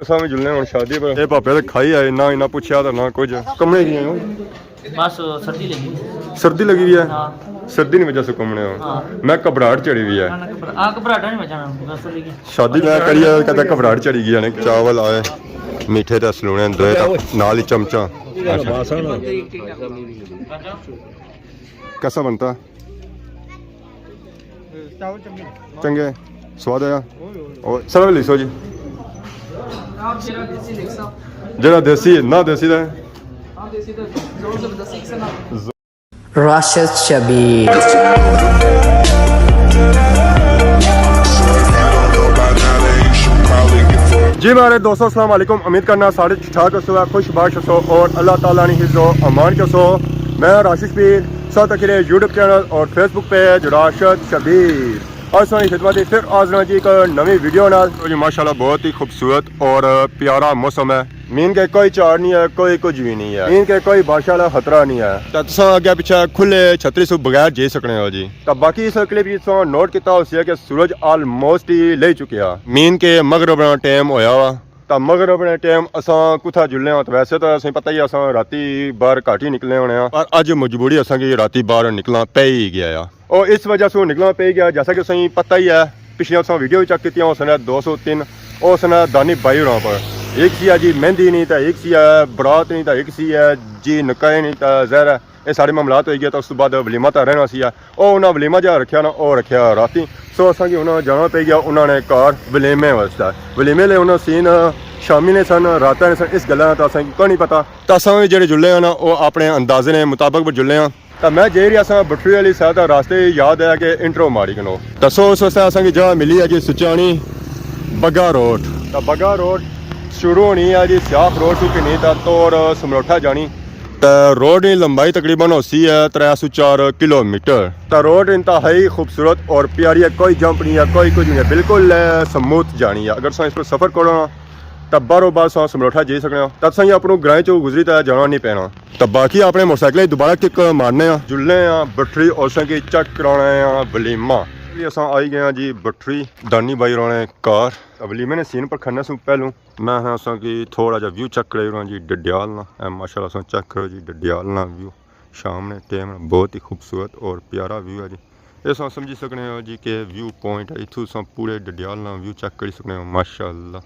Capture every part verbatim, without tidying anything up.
اساں وی جلنے ہن شادی پر۔ اے پاپے تے کھائی آئے، نہ انہاں پوچھیا تے نہ کچھ۔ کمنے کیاں ہو؟ بس سردی لگی۔ سردی لگی ہوئی ہے؟ ہاں۔ سردی نی وجہ سے کمنے ہو؟ ہاں۔ میں گھبراہٹ چڑھی ہوئی ہے۔ نہ، نہ، گھبرا-، آ، گھبراہٹاں نی وجہ نال بس لگی۔ شادی میں کری ہے، کہتے گھبراہٹ چڑھی گئی ہے۔ چاول آئے، میٹھے تے سلونے، دوئے تے نال ہی چمچا۔ کیسا بنتا؟ چنگے، سواد آیا؟ اور سر لکھو جی۔ جڑا دیسی، نہ دیسی دا ہے۔ راشد شبیر۔ جی مہاڑے دوستو، السلام علیکم۔ امید کرنا سارے ٹھیک ٹھاک ہسو، خوش باش ہسو اور اللہ تعالیٰ نی حفظ و امان چ ہسو۔ میں راشد شبیر، ساتھ اکھرے یوٹیوب چینل اور فیس بک پیج راشد شبیر۔ اج تساں نی خدمت اچ پھر حاضر ہاں جی ایک نویں ویڈیو نال۔ جی ماشاءاللہ بہت ہی خوبصورت اور پیارا موسم ہے۔ مین کے کوئی چار نہیں ہے، کوئی کچھ بھی نہیں ہے۔ مین کے کوئی بارش والا خطرہ نہیں ہے۔ تے تساں اگے پیچھے کھلے چھتری سو بغیر جی سکنے ہو جی۔ تے باقی اس کلپ وچ تساں نوٹ کیتا ہوسی کہ سورج آلموسٹ ہی لہی چکیا۔ مین کے مغرب نا ٹائم ہویا وا۔ تے مغرب نے ٹائم اساں کتھا جلنے آں؟ تے ویسے تے اساں پتہ ہی، اساں راتی باہر گھٹ ہی نکلنے ہونے آں، پر اج مجبوری اساں کی راتی باہر نکلنا پئی ہی گیا آ۔ او اس وجہ سے نکلنا پئی گیا، جیسا کہ اساں کی پتہ ہی ہے، پچھلیاں اساں ویڈیو وی چیک کیتیاں، اس نے دو سو تین، اس نے دانی بھائی ہوراں پر۔ ایک سی ہے جی مہندی نی، تے ایک سی ہے برات نی، تے ایک سی ہے جی نکاح نی، تے ظاہر ہے اے سارے معاملات ہوئی گئے، تے اس تو بعد ولیمہ تے رہنا سی ہے۔ او انہاں ولیمہ جیہڑا رکھیا نا، او رکھیا راتی۔ سو اساں کی انہاں جانا پئی گیا انہاں نے گھر ولیمے واسطے۔ ولیمے لے انہاں سین شامی نے سن، راتاں نے سن، اس گلاں نا تاں اساں کی کوئی نہیں پتہ۔ تاں اساں وی جیہڑے جلے آں نا، او اپنے اندازے نے مطابق پر جلے آں۔ تاں میں جائی رہیا ساں بٹھری والی سائیڈ، تاں راستے یاد آیا کہ انٹرو ماری کنو۔ تاں سو اس واسطے اساں کی جگہ ملی ہے جی سچانی بگا روڈ۔ تاں بگا روڈ شروع ہونی ہے جی سیاخ روڈ تو کنی تاں توڑ سمروٹھا جانی۔ تے روڈ نی لمبائی تقریباً ہوسی ہے ترے سو چار کلومیٹر۔ تے روڈ انتہائی خوبصورت اور پیاری ہے، کوئی جمپ نہیں ہے، کوئی کچھ نہیں ہے، بالکل، اے، سموتھ جانی ہے۔ اگر تساں اس پر سفر کرو نا، تے باہروں باہر تساں سمروٹھا جائی سکنے ہو، تے تساں اپنے گرائیں چوں گزری تے جانا نہیں پینا۔ تے باقی اپنے موٹر سائیکل دوبارہ کک مارنے آں، جلنے آں بٹھری، اساں کی چیک کرانے آں ولیمہ۔ یہ اساں آئی گئے آں جی بٹھری، دانی بھائی ہوراں نے گھر۔ تے ولیمے نے سین پر کھڑنے سوں پہلوں میں ہاں اساں کی تھوڑا جا ویو چیک کرائی رہا جی ڈڈیال نا۔ اے ماشاءاللہ اساں چیک کرو جی ڈڈیال نا ویو۔ شام نے ٹائم بہت ہی خوبصورت اور پیارا ویو ہے جی۔ اے اساں سمجھی سکنے ہو جی کہ ویو پوائنٹ ہے، اتھوں اساں پورے ڈڈیال نا ویو چیک کری سکنے ہو۔ ماشاءاللہ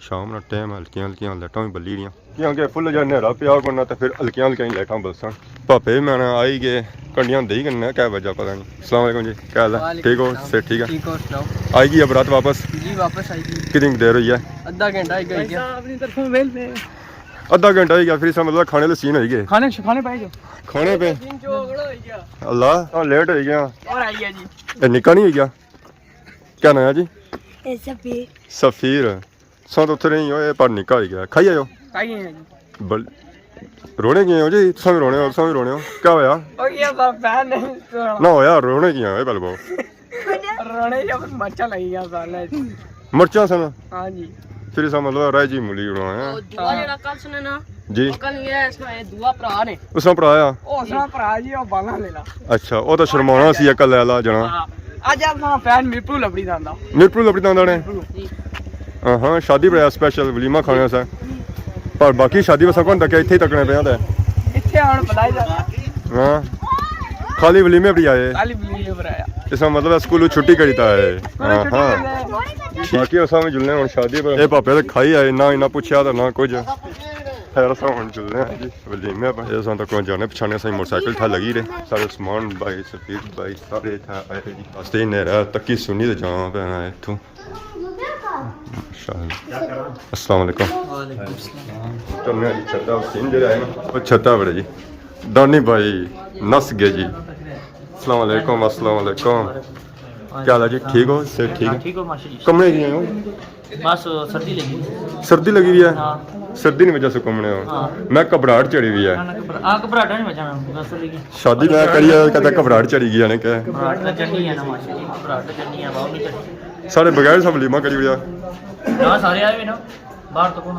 شام نا ٹائم ہے، ہلکیاں ہلکیاں لائٹاں وی بلی رہیاں۔ کیونکہ فل جا نیرا پیا کرنا تے پھر ہلکیاں ہلکیاں ہی لائٹاں بلسن۔ پاپے میں نے آئی گئے، کنڈیاں دئی کننے کیا وجہ پتہ نہیں۔ السلام علیکم جی، کیا حال ہے؟ وعلیکم ٹھیک ہو؟ السلام۔ صحت ٹھیک ہے؟ ٹھیک ہو سناؤ؟ آئی گئی ہے برات واپس؟ جی واپس آئی گئی۔ کتنی دیر ہوئی ہے؟ ادھا گھنٹہ ہی گئی ہے۔ بھائی صاحب اپنی طرفوں ویل پہ۔ ادھا گھنٹہ ہوئی گیا، پھر اس کا مطلب کھانے والے سین ہوئی گئے۔ کھانے ش-، کھانے پائے جو؟ کھانے پہ؟ دن جو اگڑا ہوئی گیا۔ اللہ، ہاں، لیٹ ہوئی گیا۔ اور آئی گیا جی۔ اے نکا نہیں ہوئی گیا؟ کیا نام ہے جی؟ اے سفیر۔ سفیر۔ سو تو اتھے نہیں ہوئے، پر نکا ہوئی گیا۔ کھائی آئے ہو؟ کھائی آئے جی۔ بل-، رونے گئے ہو جی؟ تساں بھی رونے ہو، تساں بھی رونے ہو۔ کیا ہویا؟ او یہ بابا نہیں تو۔ نہ ہویا، رونے گئے ہو، اے پہلے بہو۔ رونے یا بس مرچاں لگی گیا سالے۔ مرچاں سن؟ ہاں جی۔ پھر اسا مطلب راہ جی ملی ہونا ہے۔ او دعا جڑا کل سنے نا؟ جی۔ او کل یہ ہے، اس کا یہ دعا بھرا نے۔ اس کا بھرا آیا؟ او اس کا بھرا جی، او بالاں لیلا۔ اچھا، او تو شرمانا سی اکل لیلا جنا۔ ہاں۔ اج اپنا فین میرپور لبڑی داندا۔ میرپور لبڑی داندا نے؟ میرپور۔ ہاں ہاں، شادی بڑا اسپیشل ولیمہ کھانے سا۔ پر باقی شادی بس کون تک اتھے ہی تکنے پہ آتے۔ اتھے آن بلائی جاتا۔ ہاں۔ خالی ولیمے پر آئے۔ خالی ولیمے پر آیا۔ اس کا مطلب ہے سکول چھٹی کریتا ہے۔ ہاں ہاں۔ باقی اساں وی جلنے ہن شادی پر۔ اے پاپے تے کھائی آئے، نہ انہاں پوچھیا تے نہ کچھ۔ خیر اساں ہن جلنے ہیں جی ولیمے پر۔ اے اساں تک جانے پچھانے، اساں موٹر سائیکل تھا لگی رہے۔ سارے عثمان بھائی، سفیر بھائی، سارے تھا آئے جی۔ راستے نیرا تکی سنی تے جانا پینا ہے اتھوں۔ ماشاءاللہ۔ السلام علیکم۔ وعلیکم السلام۔ تو میں جی چھتا حسین جڑا ہے نا، وہ چھتا بڑے جی۔ دانی بھائی نس گئے جی۔ السلام علیکم، السلام علیکم۔ کیا حال ہے جی؟ ٹھیک ہو؟ صحت ٹھیک ہے؟ ٹھیک ہو؟ ماشاءاللہ۔ کمنے کی آئے ہو؟ بس سردی لگی۔ سردی لگی ہوئی ہے؟ ہاں۔ سردی نی وجہ سے کمنے ہو؟ ہاں۔ میں گھبراہٹ چڑھی ہوئی ہے۔ نہ، نہ، گھبرا-، آ، گھبراہٹاں نی وجہ نال، بس لگی۔ شادی میں کری ہے، کہتے گھبراہٹ چڑھی گئی ہے نا کہ؟ گھبراہٹ تو چڑھی ہے نا، ماشاءاللہ، گھبراہٹ تو چڑھی ہے، باہر نہیں چڑھی۔ سارے بغیر سب ولیمہ کری ہویا۔ ہاں، سارے آئے ہوئے نا۔ باہر تو کون؟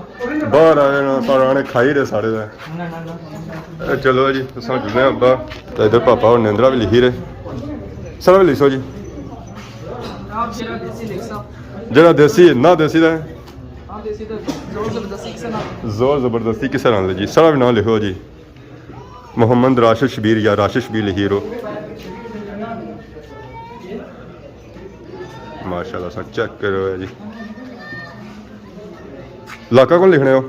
باہر آئے نا، پر آنے کھائی رہے سارے۔ نہ، نہ، نہ۔ اے چلو جی، اساں جلنے ابا۔ تے ادھر پاپا اور نیندرا بھی لکھی رہے۔ سارا بھی لکھو جی۔ جڑا دیسی، نہ دیسی دا ہے۔ زور زبردستی کسے نال؟ زور زبردستی کسے نال جی؟ ساڑا وی ناں لکھو جی، محمد راشد شبیر یا راشد شبیر لکھی رو۔ ماشاءاللہ، سا چیک کرو جی۔ علاقہ کون لکھنے ہو؟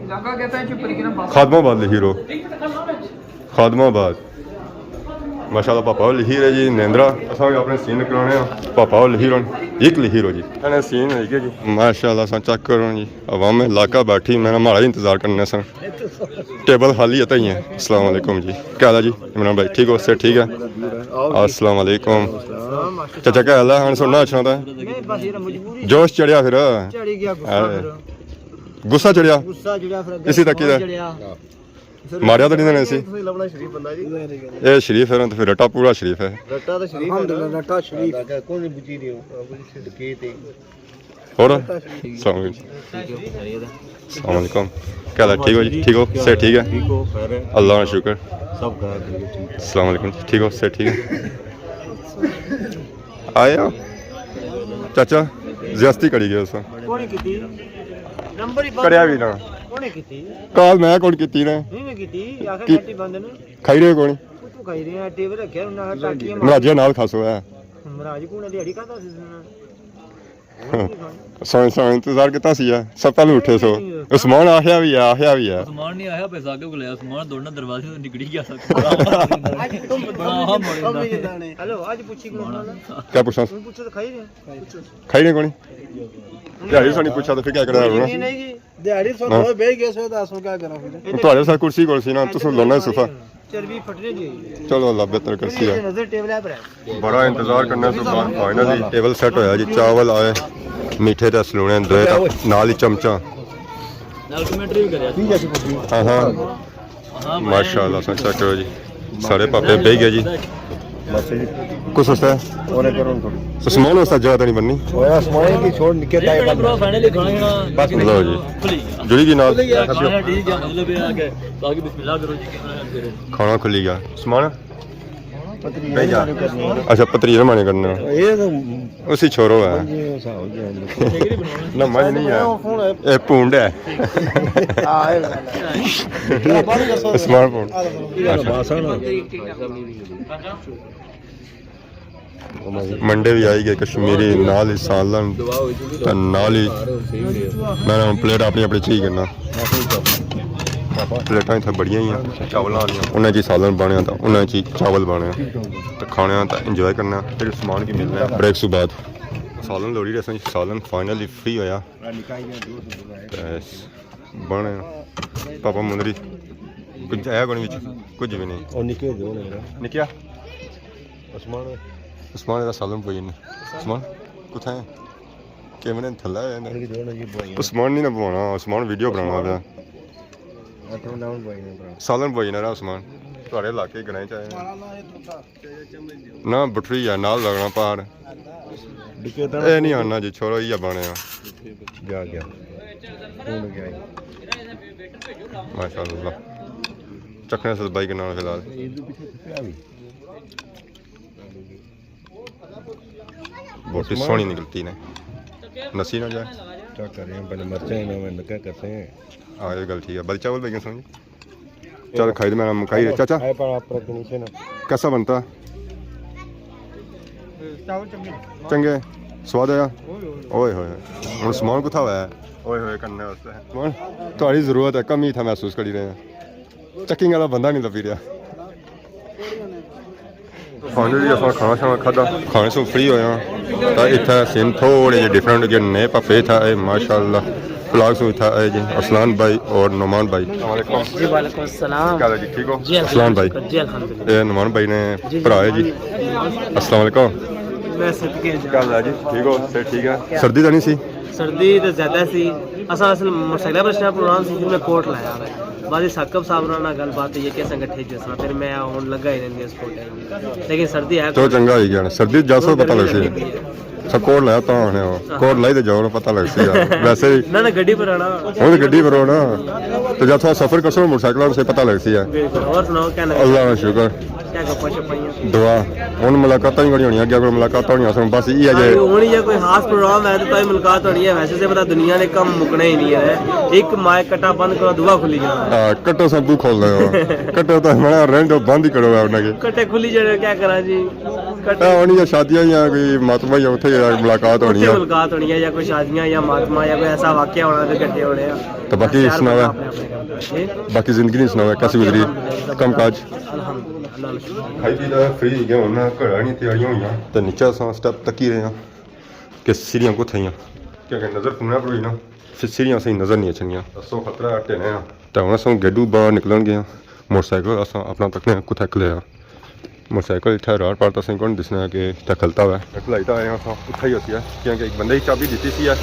علاقہ کہتا ہے کہ پریگرام بس۔ خادم آباد لکھی رو۔ خادم آباد۔ ماشاءاللہ، پاپا ہور لکھی رہے جی، نیندرا۔ اساں وی اپنے سین کرانے آں۔ پاپا ہور لکھی رہن، ایک لکھی رو جی۔ کہنے سین ہے کہ جی۔ ماشاءاللہ، سا چیک کرو جی۔ عوام علاقہ بیٹھی، میں ماڑا ہی انتظار کرنے سن۔ ٹیبل خالی ہے تاں ہی ہے۔ السلام علیکم جی۔ کیا حال ہے جی؟ عمران بھائی، ٹھیک ہو؟ صحت ٹھیک ہے؟ السلام علیکم۔ چچا، کیا حال ہے؟ ہن سننا اچھا تھا۔ نہیں، بس یہ مجبوری جوش چڑھیا پھر۔ چڑھی گیا غصہ ہاں۔ پھر۔ غصہ چڑھیا؟ غصہ چڑھیا پھر اسی تک کیا؟ چڑھیا۔ ماریا تو نہیں دینا سی؟ تسی لبنا شریف بندہ جی۔ اے شریف ہے نا، تو پھر رٹا پورا شریف ہے۔ رٹا تو شریف ہے نا۔ الحمدللہ، رٹا شریف۔ کون بچی دیو؟ ڈکیت ہے۔ اور؟ السلام علیکم۔ السلام علیکم۔ کیا حال ہے؟ ٹھیک ہو جی؟ ٹھیک ہو؟ صحت ٹھیک ہے؟ ٹھیک ہو؟ خیر ہے؟ اللہ کا شکر۔ سب خیر ہے، ٹھیک ہے۔ السلام علیکم۔ ٹھیک ہو؟ صحت ٹھیک ہے؟ آئے ہو؟ چاچا، زیادتی کری گئے سو۔ کون کیتی؟ نمبر ہی بند کریا بھی نہ۔ کون کیتی؟ کال میں کون کیتی نے؟ نہیں، میں کیتی۔ آخر کی؟ نیٹ ہی بند ہے نا۔ کھائی رہے کون؟ تو کھائی رہے ہیں، ٹیبل رکھیا انہاں ٹاکیاں مراجے نال کھاسو ہے۔ مراج کون ہے؟ دیہاڑی کھاتا سی انہاں۔ سائنس، سائنس انتظار کیتا سی، سب پہلے اٹھے سو۔ عثمان آخیا بھی ہے، آخیا بھی ہے۔ عثمان نہیں آیا، پیسہ آگے کو لیا۔ عثمان دوڑنا دروازے سے نکڑی گیا سا۔ بڑا ہم بڑے ہلو، اج پوچھی کون؟ کیا پوچھنا؟ پوچھو تو کھائی رہے ہیں۔ کھائی نہیں کونی؟ دیہاڑی سانی پوچھا تو پھر کیا کرنا ہونا؟ نہیں، نہیں جی۔ دیہاڑی سو ہاں۔ دو بہ گئے سو، تو اساں کیا کراں پھر؟ تہاڈے ساتھ کرسی کول سی نا، تساں لونا صوفہ۔ چربی پھٹنے دی۔ چلو، اللہ بہتر کرسی ہے۔ نظر ٹیبل ہے پر ہے۔ بڑا انتظار کرنا سو بعد فائنلی ٹیبل سیٹ ہویا جی، چاول آئے، میٹھے تے سلونے دوئے تے نال ہی چمچا۔ ڈاکومنٹری بھی کریا۔ ہاں ہاں۔ ماشاءاللہ، سا چیک کرو جی، سارے پاپے بہی گئے جی۔ کس واسطے؟ عثمان واسطے جگہ تے نہیں بننی۔ عثمان کی چھوڑ نکے تائے بن۔ بس لو جی۔ جڑی گئی نال۔ کھانا ٹھیک ہے، مطلب یہ آ کہ باقی بسم اللہ کرو جی، کیمرہ بند کرو۔ کھانا کھلی گیا۔ عثمان؟ پتری بھیا۔ اچھا، پتری مانے کرنا۔ یہ تو اسی چھوڑو ہے۔ نہ، مجھ نہیں ہے۔ اے پونڈ ہے۔ اسمارٹ فون۔ منڈے بھی آئی گئے کشمیری، نال ہی سالن، تے نال ہی میں پلیٹ اپنی اپنی چاہی کرنا۔ پلیٹاں اتھے بڑیاں ہی ہیں، چاولاں والیاں۔ انہاں چی سالن بنے، تے انہاں چی چاول بنے۔ تے کھانے آں تے انجوائے کرنا۔ پھر عثمان کی ملنا ہے بریک سو بعد۔ سالن لوڑی رہے سن، سالن فائنلی فری ہویا۔ بس بنے۔ پاپا مندری کچھ آیا کونی وچ؟ کچھ بھی نہیں۔ اور نکے دو نے نا۔ نکیا؟ عثمان۔ عثمان دا سالن پوئی نے۔ عثمان کتھا ہے؟ کیمرے تھلے ہے نا۔ عثمان نہیں نا بوانا، عثمان ویڈیو بنانا پیا۔ سالن پوئی نا رہا عثمان۔ تہاڈے علاقے گرائیں چ آئے ہیں۔ نہ، بٹھری ہے، نال لگنا پہاڑ۔ اے نہیں آنا جی، چھوڑو، یہ بنے آ۔ گیا، گیا۔ ہن گیا۔ ماشاءاللہ۔ چکھنے سے بائی کے نال فی الحال۔ بہت ہی سوہنی نکلتی نے۔ نسی نہ جائے۔ کیا کر رہے ہیں؟ بڑے مرچے ہیں، میں کیا کرتے ہیں؟ ہاں، یہ گل ٹھیک ہے۔ بل چاول بھائی سوہنی۔ چل کھائی دے، میں مکائی دے۔ چاچا، اے پر آپ پر نیچے نا۔ کیسا بنتا؟ چاول چنگے۔ چنگے؟ سواد آیا؟ اوئے ہوئے۔ اوئے ہوئے۔ ہن سامان کتھا ہوا ہے؟ اوئے ہوئے کرنے واسطے۔ ہن تہاڈی ضرورت ہے، کمی اتھا محسوس کری رہے ہیں۔ چیکنگ والا بندہ نہیں لبھی رہا۔ فائنلی اساں کھانا شانا کھادا، کھانے سوں فری ہویا۔ تے اتھا سین تھوڑے جے ڈفرنٹ، جو نئے پپے اتھا آئے، ماشاءاللہ۔ پلاگ سوں اتھا آئے جی ارسلان بھائی اور نعمان بھائی۔ السلام علیکم۔ جی وعلیکم السلام۔ کیا حال ہے جی، ٹھیک ہو؟ جی ارسلان بھائی۔ الحمدللہ، جی الحمدللہ۔ اے نعمان بھائی نے جی، بھرا ہے جی۔ جی۔ السلام علیکم۔ میں صدقے جاواں۔ کیا حال ہے جی، ٹھیک ہو؟ صحت ٹھیک ہے؟ جی۔ سردی تو نہیں سی؟ سردی تو زیادہ سی۔ اساں اصل موٹر سائیکل پر اچھنا پروگرام سی، پھر میں کوٹ لایا ہوا ہے۔ بعد ثاقب صاحب ہوراں نال گل بات ہوئی ہے کہ اساں کٹھے جو اساں، پھر میں ہن لگا ہی رہندی اس کوٹے۔ لیکن سردی ہے تو چنگا ہوئی گیا، سردی جاسو پتہ لگ سی۔ اچھا، کوٹ لایا تاں آنے ہو۔ کوٹ لائی تے جاؤ نا، پتہ لگ سی یار۔ ویسے ہی نہ نہ، گڈی پر آنا۔ ہن گڈی پر ہو نا۔ تے جب تھوڑا سفر کرسو موٹر سائیکل سے پتہ لگ سی ہے۔ بالکل۔ اور سناؤ، کیا نظر؟ اللہ کا شکر۔ کیا گپاں شپاں ہی ہیں؟ دعا۔ ہن ملاقاتاں ہی بڑی ہونیاں، اگے کوئی ملاقاتاں ہونیاں سن، بس یہ ہے جے۔ ہن یہ کوئی خاص پروگرام ہے تو تاں ہی ملاقات ہونی ہے، ویسے سے پتہ دنیا نے کم مکنے ہی نہیں ہے۔ ایک مائے کٹا بند کرو، دعا کھلی جانا۔ ہاں، کٹو سب کو کھول دے ہو۔ کٹو تو ہمارا رینڈو بند ہی کرو ہے انہاں کے۔ کٹے کھلی جانے، کیا کراں جی؟ کٹے۔ ہاں، ہونی یا شادیاں یا کوئی ماتما یا اتھے یا ملاقات ہونی اتھے ہے۔ ملاقات ہونی ہے یا کوئی شادیاں یا ماتما یا کوئی ایسا واقعہ ہونا تے کٹھے ہونے ہیں۔ تو باقی خیر سناؤ۔ اپنے اپنے گھر۔ جی؟ باقی زندگی نہیں سناؤ، کیسی گزری؟ الحمدللہ۔ کم کاج؟ الحمدللہ، اللہ کا شکر۔ کھائی پی تے فری ہو گیا، ہن گھر آنی تیاریاں ہوئیاں۔ تے نیچے اساں سٹیپ تکی رہے ہیں کہ سیڑھیاں کتھے ہیں۔ کیا کہ نظر فونا پر ہوئی نا، پھر سیڑھیاں صحیح نظر نہیں اچھنیاں۔ اساں خطرہ ٹھینے ہاں۔ تے ہن اساں گیڈو باہر نکلن گئے ہاں۔ موٹر سائیکل اساں اپنا تکنے ہاں کتھے کھلے ہاں۔ موٹر سائیکل اتھے راڑ پار تے اساں کون دسنا کہ اتھے کھلتا ہوا ہے۔ کھلائی تے آئے ہاں اساں اتھے ہی ہوسی ہے، کیونکہ ایک بندے کی چابی دیتی سی ہے۔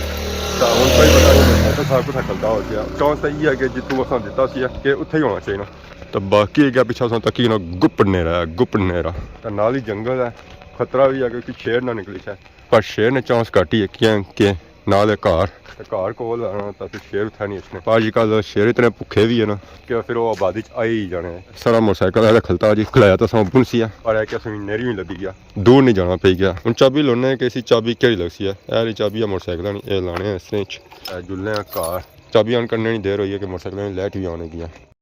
تے ہن کوئی پتہ نہیں موٹر سائیکل تھا کھلتا ہو سی ہے۔ چانس تے یہ ہے کہ جتھوں اساں دیتا سی ہے کہ اتھے ہی ہونا چاہیے نا۔ تے باقی اگے پچھے اساں تکی نا، گپ نیرا ہے، گپ نیرا۔ تے نال ہی جنگل ہے، خطرہ بھی ہے کہ کوئی شیر نہ نکلی جائے۔ پر شیر نے چانس گھٹ ہی ہے، کیاں کہ نال ہے گھر۔ تے گھر کول آنا تے پھر شیر اتھا نہیں اچھنے۔ پر اج کل شیر اتنے بھکھے بھی ہے نا کہ پھر وہ آبادی چ آئی ہی جانے۔ سارا موٹر سائیکل ہے کھلتا جی، کھلایا تے اساں بن سی ہے۔ پر ہے کہ اساں نیری بھی لبھی گیا، دور نہیں جانا پئی گیا۔ ہن چابی لونے کہ اسی چابی کیڑی لگسی ہے۔ اے رہی چابی ہے موٹر سائیکل نی، اے لانے ہیں اس نے چ۔ اے جلنے ہیں گھر۔ چابی آن کرنے نی دیر ہوئی ہے کہ موٹر سائیکل نی لائٹ بھی آن گئی ہے۔